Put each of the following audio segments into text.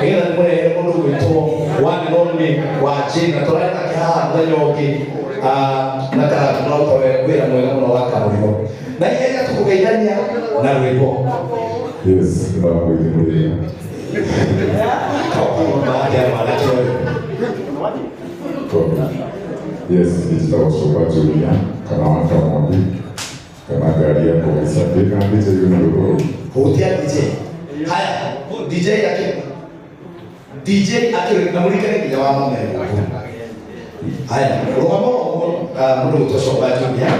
Nĩgetha ndĩmũrehere mũndũ ũgwĩtwo one and only wa Jane, na tũrarĩ nake haha mũthenya ũngĩ, na karatu maruta wĩra mwega mũno wa kamũrigo. Na ihenya tũkũgeithania na rwĩmbo. Yes, ndamũgeithia mũthenya. Kaũkĩ mwanake ũyũ. Yes, njĩtagwo Coba Julia kana wa Kamwambi kana ngari ya kũhaica ndĩkambĩte igũrũ na rũrũ. Hutia DJ. Haya, DJ akĩ DJ akĩ na mũrikane nginya wa mamero. Haya, rũgamo ũguo, mũndũ gwĩtwo Coba Junior.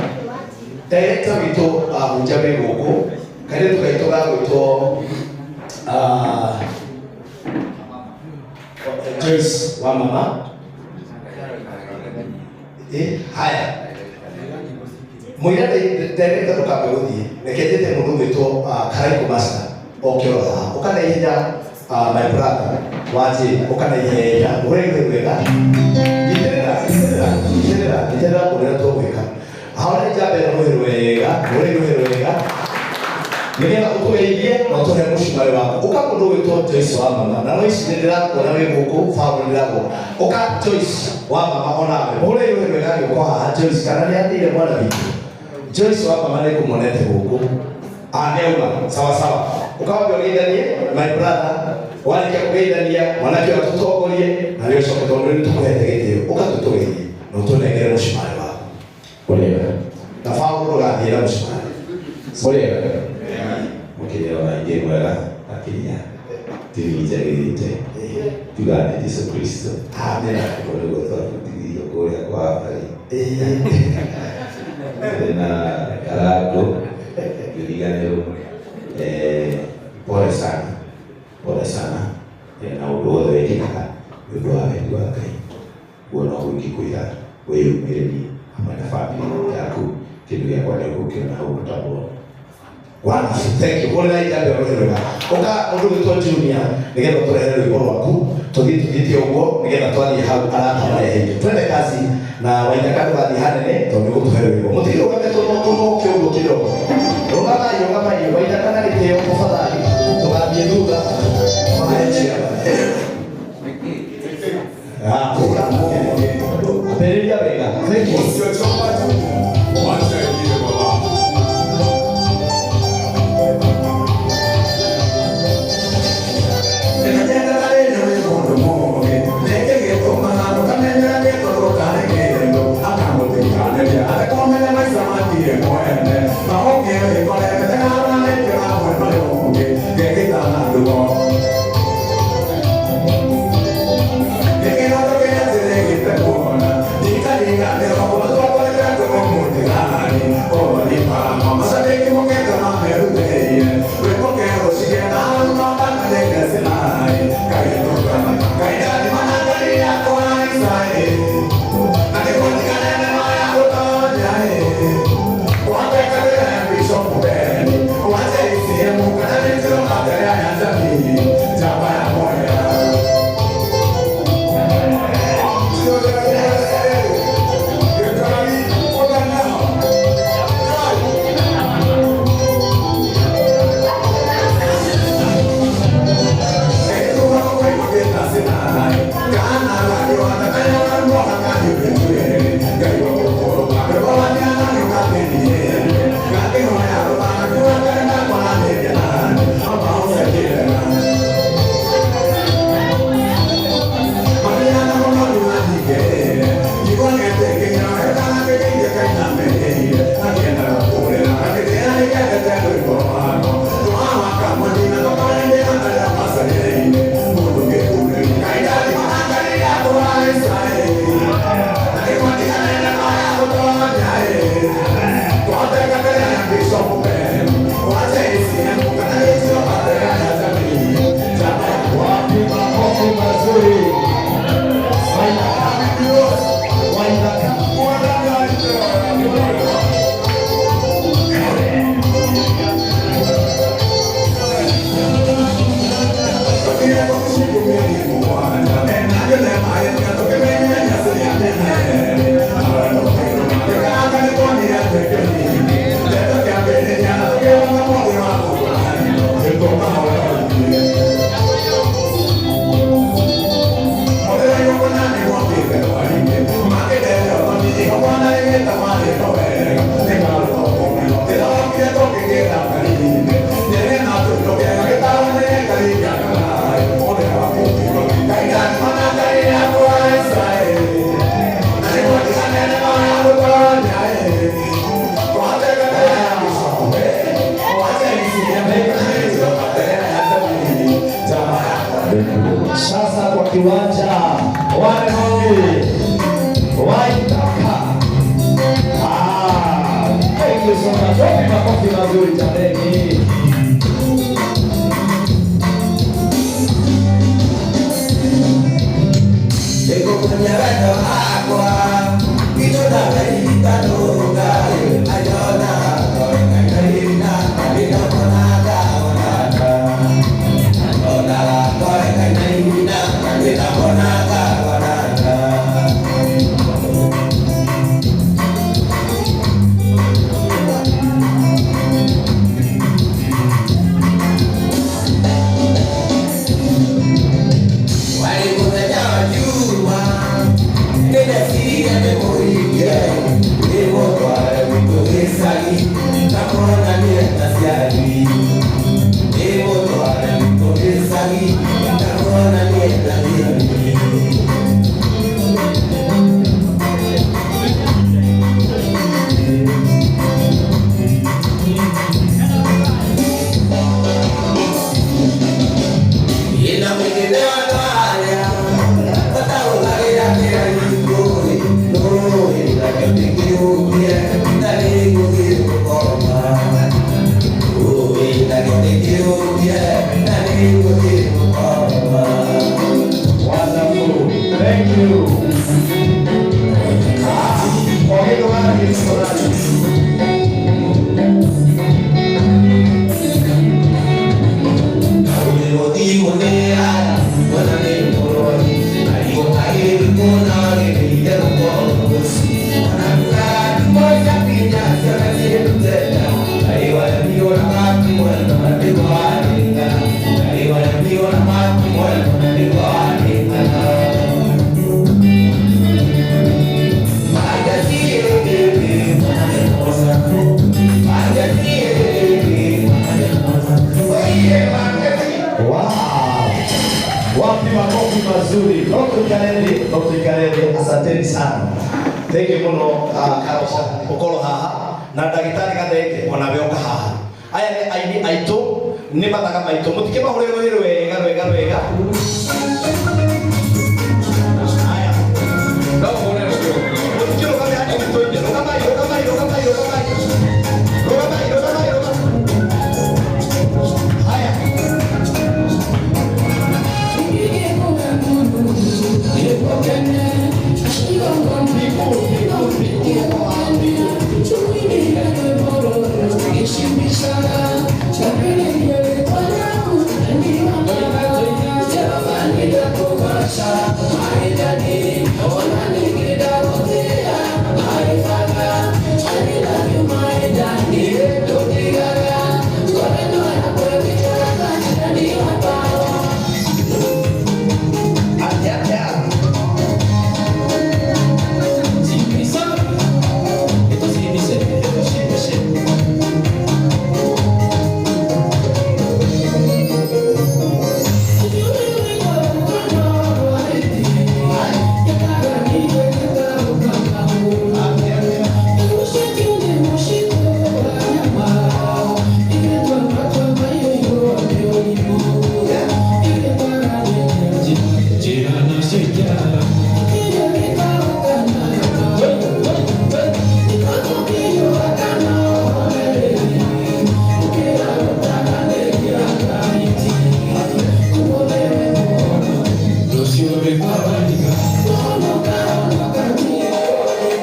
Director witũ ahunjia wĩ gũkũ, kairĩtu gaitũ gagwĩtwo Joyce wa mama. Haya. Mũira director ndũkambe gũthiĩ, reke njĩte mũndũ ũgwĩtwo Karaiko Master oke oro haha. Ũka na ihenya, my brother wa Jane, ũka na ihenya, ũrĩa wega. Nyitĩrĩra, nyitĩrĩra, nyitĩrĩra, nyitĩrĩra ũrĩa tũgwĩka. Haona njamba ĩno rũhĩ rwega, rũrĩ rũhĩ rwega. Nĩgetha ũtũgeithie na ũtũhe mũcumarĩ waku. Ũka mũndũ ũgwĩtwo Joyce wa mama, na no ici nĩ ndĩrakuona wĩ gũkũ, Paul nĩ ndĩrakuona. Ũka Joyce wa mama onawe, mũhũre rũhĩ rwega gĩũka haha Joyce, kana nĩ athire mwana witũ. Joyce wa mama nĩ ngũmuonete gũkũ. Ah, nĩ auma, sawa sawa. Ũkawambe ũgeithanie, my brother, warĩkia kũgeithania, mwanake ũyũ atũtongorie, na nĩ ũcoke tondũ nĩ tũkũhete gĩtĩo. Ũka tũtũgeithie na ũtũnengere mũcumarĩ waku. Mũrĩega. Na Paul ndũgathiĩ na mũcumarĩ. Mũrĩega. Mũkĩrĩa ona ingĩ mwega makĩria TV njagĩrĩte tuga nĩ Jesu Kristo. Amen. Ũguo nĩguo twabundithirio kũrĩa kwa Abari. Tũrĩ na Karango ngĩriganĩrwo. Pole sana, pole sana, na ũndũ wothe wĩkĩkaga nĩ ũndũ wa wendi wa Ngai. Ũguo noguo ingĩkwĩra wĩyũmĩrĩrie hamwe na bamĩrĩ yaku, kĩndũ gĩakwa nĩ ũgũkĩona hau mũtambo. Wonderful. Thank you. Hũrĩra ijambe rũhĩ rwega. Ũka ũndũ gwĩtwo Junior nĩgetha ũtũrehere rwĩmbo rwaku. Tũthiĩ tũthiĩte ũguo nĩgetha twathiĩ hau arata marehe indo. Twende kazi na Waithaka ndũgathiĩ hanene tondũ nĩ ũgũtũhe rwĩmbo. Mũtikĩrũgame tũnũke ũguo kidogo. Rũgamai, rũgamai. Waithaka na gĩtĩo tafadhali. Tũgathiĩ thutha. Mahe chair. Ah, ambĩrĩria wega. Thank you. Wacha ingine baba. Wapi makofi mazuri? Waithaka. Waithaka. Thank you very much. Sasa kwa kiwanja wale only Waitaka. Ah, thank you so much. Wapi makofi mazuri jameni. Wonderful. Thank you. Ogendo wa Kristo nani? Wow. Wapi makofi mazuri. Dr. Kalende, Dr. Kalende, asanteni sana. Thank you muno Karosha ukorwo haha na ndagĩtarĩ Gathenge onawe ũka haha. Aya nĩ aini aitũ nĩ mathaga maitũ mũtikĩmahũrĩre rũhĩ rwega rwega rwega. Aya. Mũtikĩrũgame hanini tũine. Rũgamai, rũgamai, rũgamai, rũgamai. Rũgamai, rũgamai, rũgamai. Haya. Atia, atia.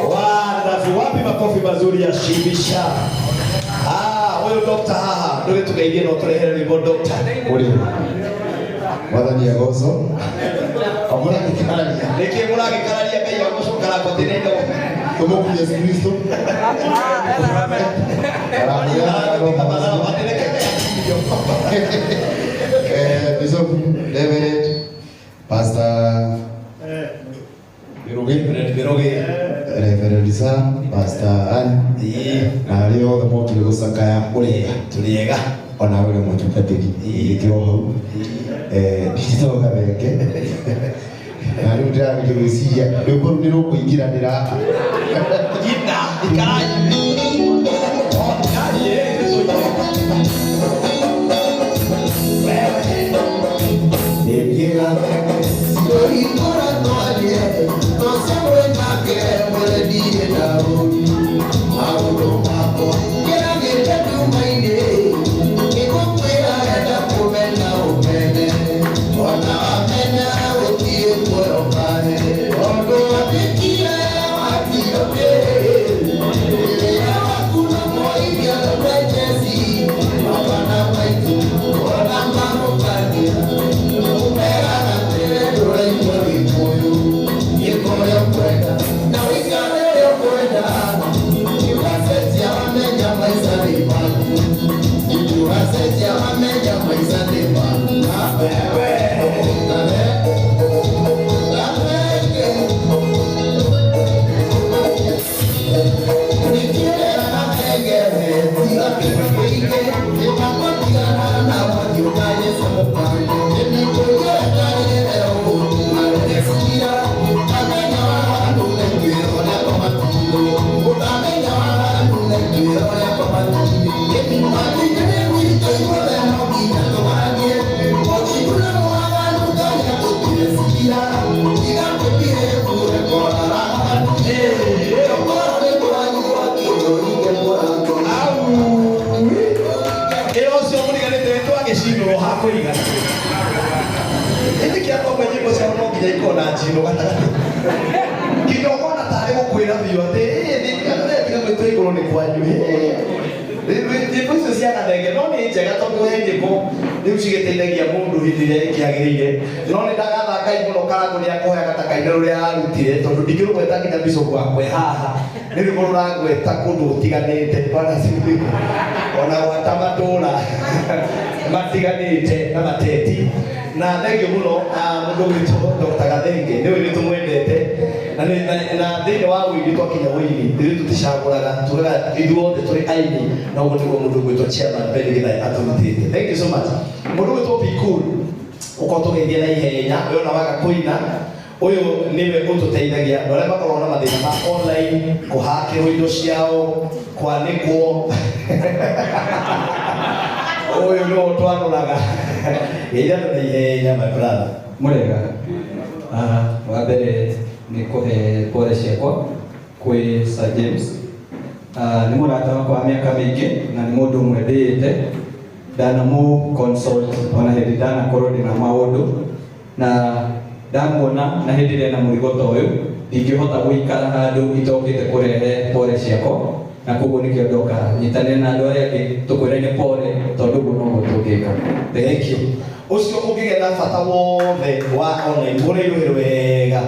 Wonderful. Wapi makofi mazuri ya Shibisha? Ah, huyu doctor haha. Ndio tugeithie no turehere rwĩmbo doctor. Uri Mwathani agocwo. Amũragĩkararia. Nĩkĩ mũragĩkararia Ngai agocwo karango atĩ nĩ ndo. Tũmũkuie Yesu Kristo. Bishop Reverend Pastor Birugi, Birugi. Reverend Sam, Pastor Ann, na arĩa othe mokire gũcakaya Ũrĩega, tũrĩega. Ona ũrĩa mũtungatĩri gĩkĩrwo hau. Njĩtagwo Gathenge na rĩu ndĩrageria gwĩciria rwĩmbo rũu nĩ rũkũingĩranĩra haha. Gina, ikarai. Oh, ikarai, eh. Thank you so much. Mundu witwo Be Cool ukorwo tugeithia na ihenya we ona waga kuina uyu niwe ututeithagia andũ arĩa makoragwo na mathĩna ma online kũhakĩrwo indo ciao kwanĩkwo ũyũ nĩwe twanũraga geithia andũ na ihenya my brother. Mũrega. Wa mbere nĩ kũhe pole ciakwa kwĩ Sir James. Nĩ mũrata wakwa wa mĩaka mĩingĩ na nĩ mũndũ ũmwe ndĩĩte ndanamu consult ona hĩndĩ ndanakorwo ndĩna maũndũ na ndamuona na hĩndĩ ĩrĩa na mũrigo ta ũyũ ndingĩhota gũikara handũ itokĩte kũrehe pole ciakwa na koguo nĩkĩo ndoka nyitanĩre na andũ arĩa angĩ tũkwĩre nĩ pole tondũ ũguo noguo tũngĩka. Thank you. Ũcio ũngĩgĩa na bata wothe wa online ũrĩirũhĩrwo wega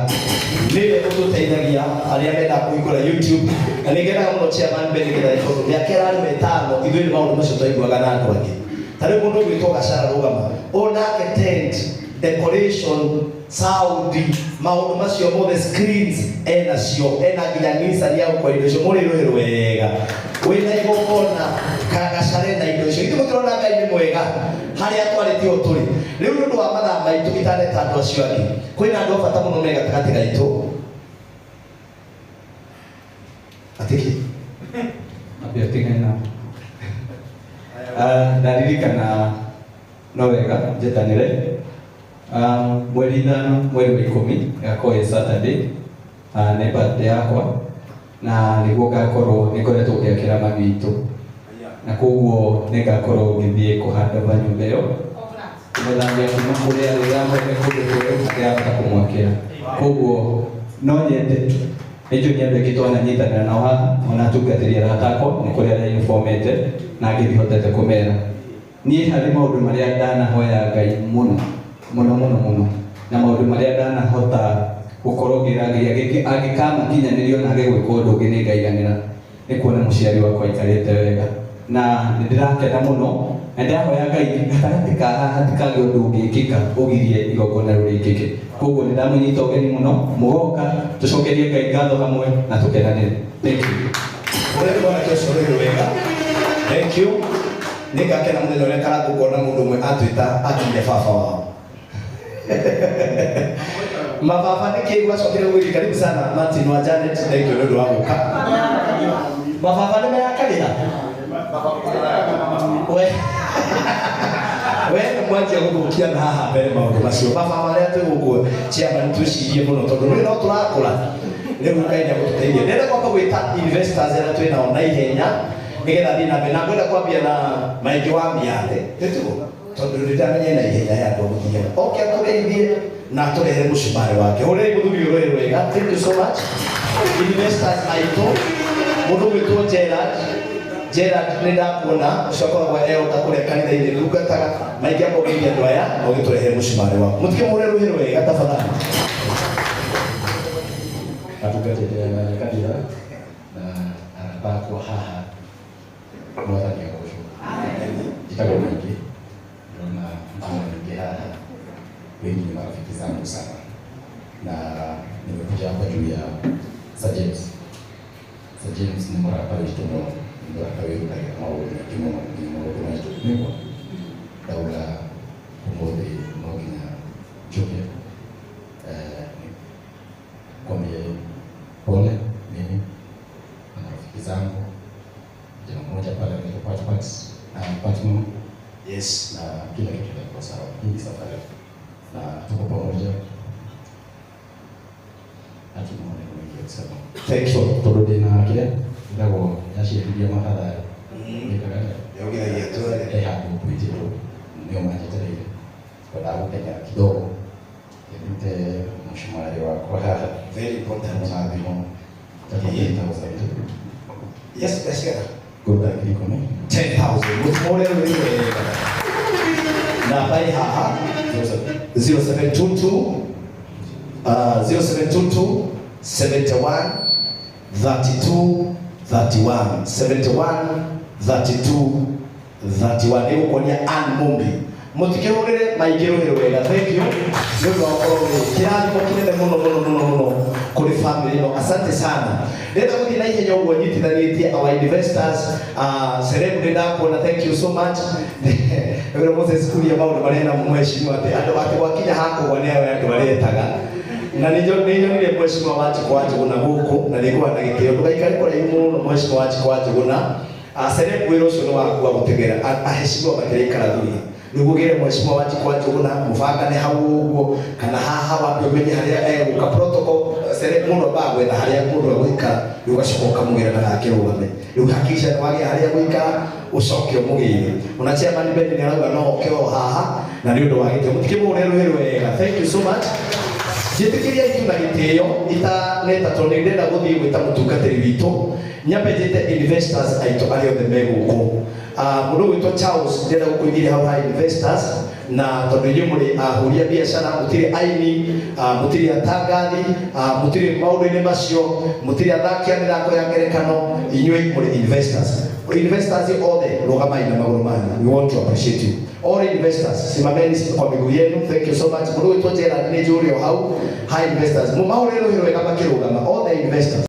nĩwe ũtũteithagia arĩa mendaga kũhingũra YouTube na nĩngenaga mũno chairman Ben Githae tondũ mĩaka ĩrarĩ mĩtano ithuĩ nĩ maũndũ macio twaiguaga na andũ angĩ. Ta rĩu mũndũ ũgwĩtwo Gacara Rũgama onake tent decoration sound maũndũ macio mothe screens enacio ena nginya Nissan ya gũkua indo icio mũrĩrũhĩrwo wega wĩna igongona Gacare na indo icio ithuĩ mũtirona Ngai nĩ mwega harĩa twarĩtio tũrĩ rĩu nĩ ũndũ wa mathaa maitũ itaneta andũ acio angĩ kwĩna andũ a bata mũno me gatagatĩ gaitũ atĩkĩ ambia ũtigane nao. Ndaririkana no wega njetanĩre mweri 5 mweri wa 10 ĩgakorwo ĩ Saturday nĩ birthday yakwa na nĩguo ngakorwo nĩngoretwo ngĩakĩra mami witũ na koguo nĩngakorwo ngĩthiĩ kũhanda over nyũmba ĩyo kũmũthambia kuma kũrĩa rĩrĩa mwene kũndũ kwerũ ndĩrahota kũmwakĩra koguo no nyende nĩnjũĩ nĩ andũ aingĩ twananyitanĩra nao haha ona atungatĩri arata akwa nĩ kũrĩ arĩa informete na angĩ ndihotete kũmera niĩ harĩ maũndũ marĩa ndanahoya Ngai mũno mũno mũno mũno na maũndũ marĩa ndanahota gũkorwo ngĩra Ngai angĩkamakinyanĩrio na age gwĩka ũndũ ũngĩ nĩ ngaiganĩra nĩ kuona mũciari wakwa aikarĩte wega na nĩ ndĩrakena mũno na ndĩrahoya Ngai gatagatĩ ka haha hatikagĩe ũndũ ũngĩkĩka ũgirie igongona rĩu rĩkĩke koguo nĩ ndamũnyita ũgeni mũno mũgoka tũcokerie Ngai ngatho hamwe na tũkenanĩre. Thank you. Ũrĩa mwanake ũcio ũrĩ wega. Thank you. Nĩngakena mũthenya ũrĩa Karangũ ngona mũndũ ũmwe atwĩta akinya baba wao. Mababa nĩ kĩ gwacokire gwĩki karibu sana Martin wa Janet thank you nĩ ũndũ wa gũka. Mababa nĩ meyakanĩra? We. We nĩ mwanjia gũthũkia na haha mbere maũndũ macio. Baba marĩa twĩ gũkũ chairman twĩcirie mũno tondũ rĩu no tũrakũra. Rĩu Ngai nĩagũtũteithia. Ndĩrenda kwamba gwĩta investors arĩa twĩ nao na ihenya nĩgetha thiĩ na mbere. Na ngwenda kwambia na Maingĩ wa Mĩathe. Nĩtiguo? Tondũ nĩndĩramenya na ihenya ya andũ a gũthiaga. Oke atũgeithie na atũrehere mũcumarĩ wake. Hũrĩrai mũthuri ũyũ rũhĩ rwega. Thank you so much. Investors aitũ, mũndũ ũgwĩtwo Gerard. Gerard nĩ ndakuona ũcio akoragwo eoka kũrĩa kanitha-inĩ ndungataga maingĩ akogeithia andũ aya na ũgĩtũrehere mũcumarĩ waku. Mũtikĩmũhũre rũhĩ rwega tafadhali. Atungatĩte kanitha na arata akwa haha Mwathani agocwo. Njĩtagwo Maingĩ, ndĩrona mfano nyingĩ haha, wengi ni marafiki zangu sana, na nimekuja hapa juu ya Sir James. Sir James nĩ mũrata witũ mũno, nĩ mũrata wĩrutagĩra maũndũ maingĩ mũno nginya maũndũ maitũ nĩguo ndauga ũmũthĩ no nginya njũke nikwambie pole mimi na marafiki zangu. Jamaa mmoja pale anaitwa Patmat na Patmon. Yes. Na kila kitu kitakuwa sawa. Hii ni safari na tuko pamoja, hatuna maneno mengi ya kusema. Thank you. Tondũ ndĩna kĩrĩa ĩtagwo yaciarithia mahatha ĩkaga Yongeragia tuone. He handũ ngwĩtĩtwo nĩo manjetereire kwendaga gũteng'era kidogo ndute mũcumarĩ wakwa haha. Very important. Na thimũ 10,000. Yes, that's it. Ngũruta 10,000. 10,000. Mũtimũhũre rũhĩ rwega. Namba ĩ haha 0722 0722 71 32 31 71 32 31 nĩ gũkuonia Ann Mumbi. Mũtikĩhũrĩre Maingĩ rũhĩ rwega. Thank you. Nĩ ũndũ wa gũkorwo wĩ kĩrathimo kĩnene mũno mũno mũno mũno kũrĩ family ĩno. Asante sana. Ndĩrenda gũthiĩ na ihenya ũguo nyitithanĩtie our investors. Celeb nĩ ndakuona, thank you so much. Wĩra Moses Kuria maũndũ marĩa na mheshimiwa atĩ andũ atĩ gwakinya hakũgwa nĩ aya andũ maretaga. Na nĩ nyonire mheshimiwa wa Njĩkũ wa Njũgũna gũkũ na nĩ ngũha na gĩtĩo. Ndũgaikare kũraihu mũno mheshimiwa wa Njĩkũ wa Njũgũna. Celeb wĩra ũcio nĩ waku wa gũtegera aheshimiwa makĩraikara thutha. Nĩguo ũgĩre mheshimiwa wa Njĩkũ wa Njũgũna mũbangane hau ũguo kana haha wambe ũmenye harĩa egũka protocol. Celeb mũndũ ambaga gwetha harĩa mũndũ egũikara rĩu ũgacoka ũkamũgĩra ndagakĩrũgame. Rĩu hakikisha nĩ wagĩa harĩa egũikara ũcoke ũmũgĩre. Ona chairman Ben nĩ arauga no oke o haha na nĩ ũndũ wa gĩtĩo. Mũtikĩmũhũre rũhĩ rwega. Thank you so much. Njĩtĩkĩria itu na gĩtĩo itaneta tondũ nĩ ndĩrenda gũthiĩ gwĩta mũtungatĩri witũ. Nyambe njĩte investors aitũ arĩa othe me gũkũ. Mũndũ ũgwĩtwo Charles ndĩrenda gũkũigĩria hau ha investors na tondũ inyuĩ mũrĩ ahũri a biacara, mũtirĩ aini, mũtirĩ atangathi, mũtirĩ maũndũ-inĩ macio, mũtirĩ athaki a mĩthako ya ngerekano, inyuĩ mũrĩ investors. Investors othe rũgamai na magũrũ manyu. We want to appreciate you. All investors, simameni kwa miguu yenu. Thank you so much. Mũndũ ũgwĩtwo Gerald nĩ njũrĩ o hau ha investors. Mũmahũrĩre rũhĩ rwega makĩrũgama. All the investors.